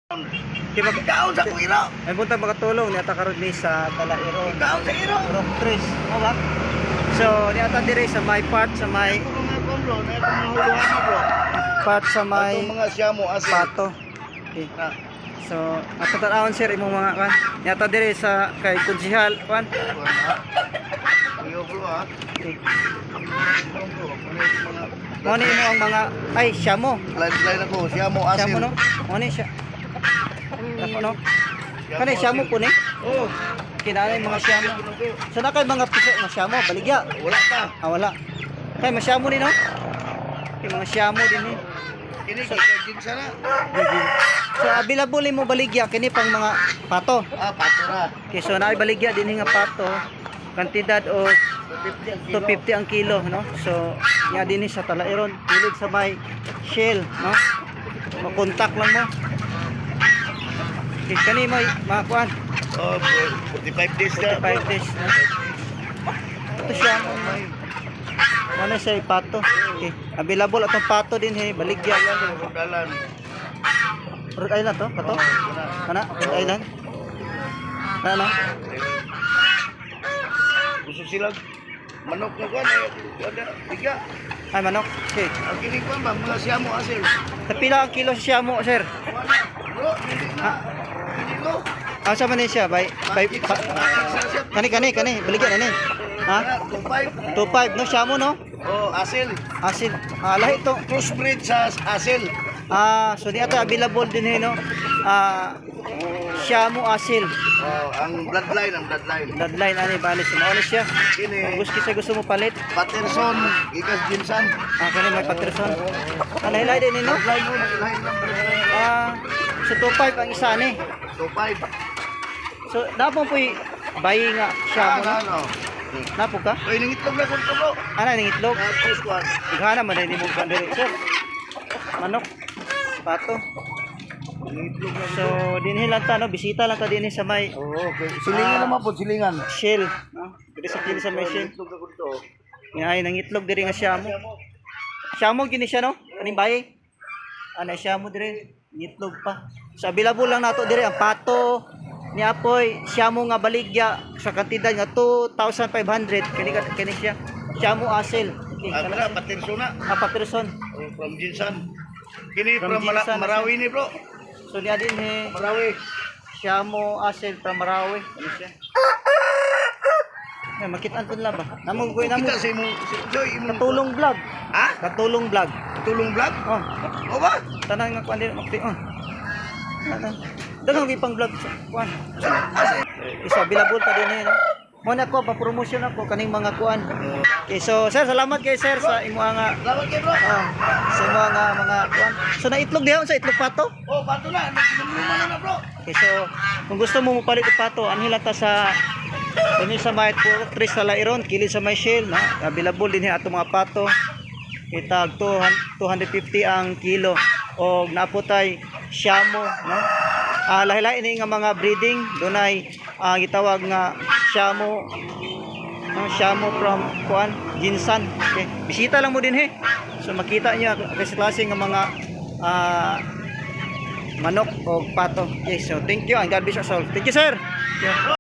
Di ba Kaon sa akong iro. Ay buntag, makatulong niya ta karon ni sa Talairon. Kaon sa iro. Purok Tres, mo ba? So niya ta dire sa my part sa may Ako mga kuan, bro, na akong mga huluhan ni, bro. part sa may Atong mga siyamo asin. pato. Okay. Na. So ato tan-awon, sir, imong mga kan. Niya ta dire sa kay konsihal kan. Kuan ha. Iyo, bro, ha. Okay. Kuan, bro, ano yung mga Mo ni imo ang mga ay siyamo. line line ako, siyamo asin. Siyamo, no? Mo ni siya. Ako no. Kani siyamo po ni. Oh, Kinala yung mga siyamo. So na kay mga piso nga siyamo baligya. Wala pa. Ah, wala. Kay masyamo ni, no? Kay mga siyamo din ni. Kini kay Jinsa na. So available mo baligya kini pang mga pato. Ah, pato na. Okay, so naay baligya din nga pato. Kantidad og 250 ang kilo. 250 ang kilo, no? So nya din sa Talairon, kilid sa may Shell, no? Makontak lang mo. Okay, kani may mga kuan, Oh, bro, 45 days na, bro. 45 days, no? Ito siya. Ano siya pato? Okay. Available atong pato din he, baligya. Dalan, dalan. Rhode Island to, pato? Oh, kana. Kana, Rhode Island. Kana, no? Gusto sila manok na kuan eh. Wala, biga. Ay, manok. Okay. Ang kini kuan ba mga siyamo asin. Sa pila ang kilo siya mo, sir? Wala. Bro, hindi na. Hindi ko. Asa man ni siya? By, pa, kani, kani, kani. Baligyan, ani. Ha? 2.5. 2.5, no? Siya mo, no? Oh, asil. Asin. Ah, lahi to. Crossbreed sa asil. Ah, so di ato available din eh, no? Ah, siya mo asil. Oh, ang bloodline, ang bloodline. Bloodline, ani, bali. So, mauna siya. Kini Kung gusto siya gusto mo palit. Patterson, gikas Jinsan. Ah, kani may Patterson. Ah, lahi-lahi din, eh, no? Bloodline mo, nakilahin lang bloodline. Ah, so 2.5 ang isa, ani. 2.5. So, napong po'y bayi nga siya mo, no? Ah, ano? Napo ka? Oy, nangitlog na ko, bro. Ana, ning itlog. Ah, first one. Ighana man din mo kan diri, sir. Manok. Pato. Nangitlog na. So dinhi lang ta, no, bisita lang ta dinhi sa may Oh, okay. Silingan naman po, silingan. Shell, no? Diri sa kili sa may Shell. Nangitlog na ko dito. Ay nang itlog diri nga siyamo. Siyamo gini siya, no? Kaning bayi. Ana siyamo diri ngitlog pa. So available lang nato diri ang pato ni Apoy, siyamo nga baligya sa kantidad nga 2,500 kini kini siya. Siyamo asil. Okay, Ah, kana kana, Patterson na. ah, Patterson. Oh, from Jinsan. Kini From from, Jinsan. Marawi ni, bro. So niya din he Marawi. Siyamo asil from Marawi. Ano siya? Ay, makitaan po nila ba? Namong ko namo Kita sa imong si Joy imong Katulong vlog. Ha? Katulong vlog. Tulong vlog? Oh, O ba? tanan nga kuan din makti oh. Tanan. Daghang ipang vlog sa kuan. Isa available pa din eh, no? Mo na ko pa-promotion ako kaning mga kuan. Okay, so sir, salamat kay sir sa imo nga Salamat kay bro. ah, sa imo nga mga kuan. So na itlog diha sa itlog pato? Oh, pato na. Nagsinumluma na na, bro. Okay, so kung gusto mo mopalit og pato, anhi lang ta sa dinhi sa may Purok Tres sa Lairon, kilid sa may Shell, no? Available dinhi ato mga pato. Kitag 250 ang kilo og naputay siyamo, no? Ah, lahi-lahi ni nga mga breeding, dunay ang gitawag nga siyamo, no, siyamo from kuan, Jinsan. Okay. Bisita lang mo dinhi. So makita niyo klase-klase nga mga manok o pato. Okay, so thank you and God bless us all. Thank you, sir. Thank you.